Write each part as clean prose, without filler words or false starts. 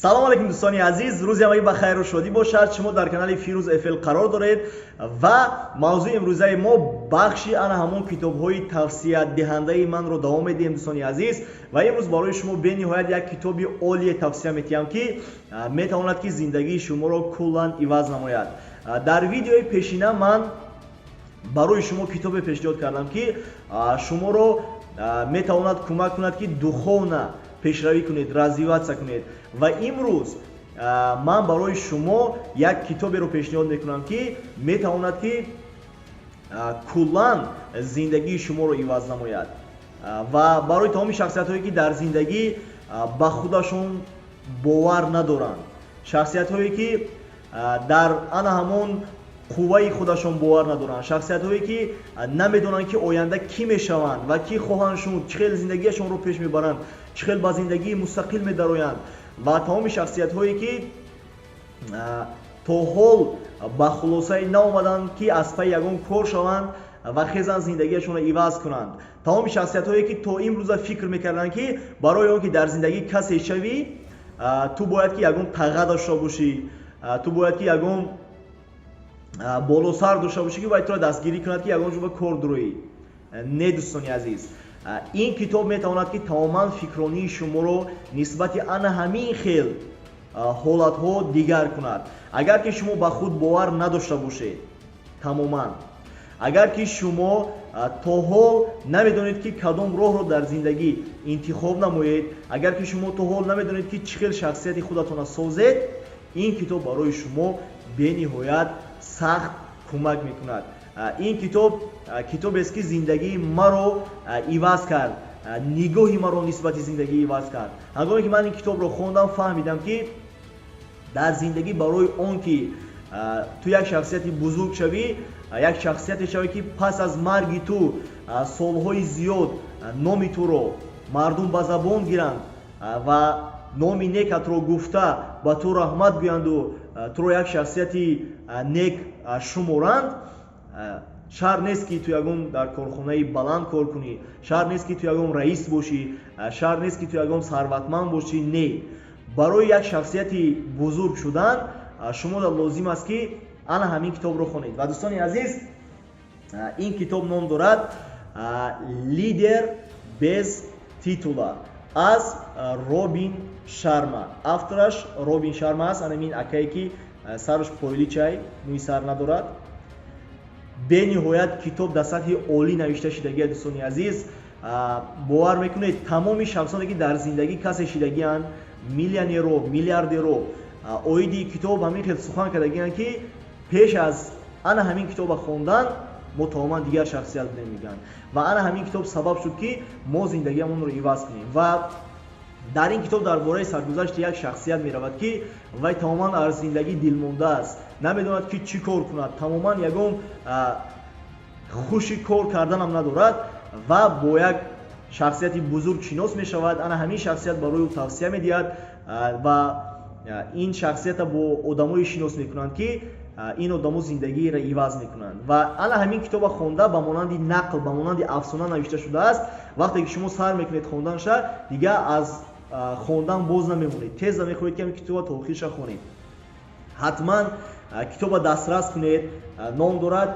Салом алейкум, дӯстони азиз, рӯзи ҳамагӣ ба хайру шодӣ бошад. Шумо дар канали Фирӯз ФЛ қарор доред ва мавзӯи имрӯзаи мо бахши ана ҳамон китобҳои тавсиядиҳандаи манро давом медиҳем, дӯстони азиз. Ва имрӯз барои шумо бениҳоят як китоби олие тавсия медиҳам, ки метавонад, ки зиндагии шуморо куллан иваз намояд. Дар видеои пешина ман барои шумо китобе пешниҳод кардам, ки шуморо метавонад кӯмак кунад, ки духовно пешравӣ кунед, развиваться кунед. Ва имрӯз ман барои шумо як китоберо пешниҳод мекунам, ки метавонад, ки куллан зиндагии шуморо иваз намояд. Ва барои тамоми шахсиятҳое, ки дар зиндагӣ ба худашон бовар надоранд, шахсиятҳое, ки дар ана ҳамон қувваи худашон бовар надоранд, шахсиятҳое, ки намедонанд, ки оянда кӣ мешаванд ва кӣ хоҳанд шуд, чӣ хел зиндагиашонро пеш мебаранд, чӣ хел ба зиндагии мустақил медароянд, ва тамоми шахсиятҳое, ки то ҳол ба хулосае наомаданд, ки аз пайи ягон кор шаванд ва хезанд, зиндагиашонро иваз кунанд, тамоми шахсиятҳое, ки то имрӯза фикр мекарданд, ки барои он ки дар зиндагӣ касе шавӣ, ту бояд, ки ягон таға дошта бошӣ, ту бояд, ки ягон болосар дошта бошӣ, ки бояд туро дастгирӣ кунад, ки ягон ҷо ба кор дуроӣ. Не, дӯстони азиз, ин китоб метавонад, ки тамоман фикронии шуморо нисбати ана ҳамин хел ҳолатҳо дигар кунад. Агар ки шумо ба худ бовар надошта бошед тамоман, агар ки шумо то ҳол намедонед, ки кадом роҳро дар зиндагӣ интихоб намоед, агар ки шумо то ҳол намедонед, ки чӣ хел шахсияти худатонро созед, ин китоб барои шумо бениҳоят сахт кӯмак мекунад. Ин китоб китобест, ки зиндагии маро иваз кард, нигоҳи маро нисбати зиндагӣ иваз кард. Ҳангоме ки ман ин китобро хондам, фаҳмидам, ки дар зиндагӣ барои он ки ту як шахсияти бузург шавӣ, як шахсияте шавӣ, ки пас аз марги ту солҳои зиёд номи туро мардум ба забон гиранд ва номи некатро гуфта, ба ту раҳмат гӯянду туро як шахсияти нек шуморанд, шарт нест, ки ту ягон дар корхонаи баланд кор кунӣ, шарт нест, ки ту ягон раис бошӣ, шарт нест, ки ту ягон сарватманд бошӣ. Не, барои як шахсияти бузург шудан шумо лозим аст, ки ана ҳамин китобро хонед. Ва, дӯстони азиз, ин китоб ном дорад «Лидер без титула» аз Робин Шарма. Автораш Робин Шарма аст, анамин акае, ки сараш пойличай, мӯи сар надорад. Бениҳоят китоб дар сатҳи олӣ навишта шидагия. Дӯстони азиз, бовар мекунед, тамоми шахсоне, ки дар зиндагӣ касе шидагианд, миллионеро, миллиардеро, оиди китоб ҳамин хел сухан кардагианд, ки пеш аз ана ҳамин китоба хондан мо тамоман дигар шахсият будем, мегӯянд. Ва ана ҳамин китоб сабаб шуд, ки мо зиндагиамонро иваз кунем. Ва дар ин китоб дар бораи саргузашти як шахсият меравад, ки вай тамоман аз зиндагӣ дилмонда аст, намедонад, ки чӣ кор кунад, тамоман ягон хуши кор карданам надорад ва бо як шахсияти бузург шинос мешавад. Ана ҳамин шахсият барои ӯ тавсия медиҳад ва ин шахсията бо одамое шинос мекунанд, ки ин одамо зиндагиро иваз мекунанд. Ва ана ҳамин китоба хонда, ба монанди нақл, ба монанди афсона навишта шудааст. Вақте ки шумо сар мекунед хонданша, дигар аз хондан боз намемонед, теза мехоҳед, ки ҳамин китоба то охирша хонед. Ҳатман китоба дастрас кунед. Ном дорад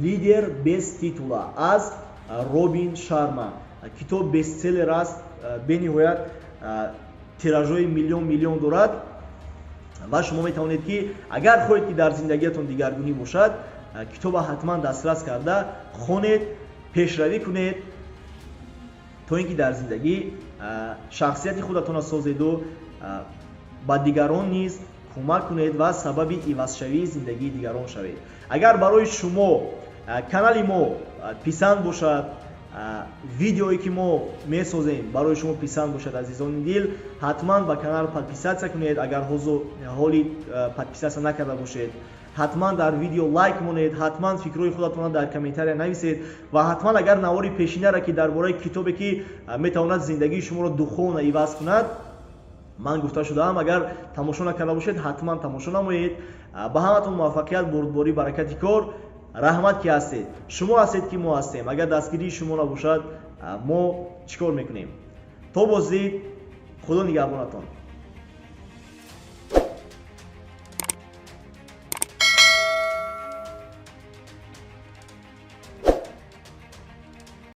«Лидер без титула» аз Робин Шарма. Китоб бестселлер аст, бениҳоят тиражҳои миллион миллион дорад. Ва шумо метавонед, ки агар хоҳед, ки дар зиндагиятон дигаргунӣ бошад, китоба ҳатман дастрас карда хонед, пешравӣ кунед, то ин ки дар зиндагӣ шахсияти худатонро созеду ба дигарон низ кӯмак кунед ва сабаби ивазшавии зиндагии дигарон шавед. Агар барои шумо канали мо писанд бошад, видеое, ки мо месозем, барои шумо писанд бошад, азизони дил, ҳатман ба канал подписаться кунед, агар ҳоли подписаться накарда бошед. Ҳатман дар видео лайк монед, ҳатман фикрҳои худатонро дар комментария нависед ва ҳатман агар навори пешинара, ки дар бораи китобе, ки метавонад зиндагии шуморо духовно иваз кунад, ман гуфта шудаам, агар тамошо накарда бошед, ҳатман тамошо намоед. Ба ҳаматон муваффақият, бурдборӣ, баракати кор. Раҳмат, ки ҳастед. Шумо ҳастед, ки мо ҳастем. Агар дастгирии шумо набошад, мо чӣ кор мекунем? То боздид, Худо нигаҳбонатон.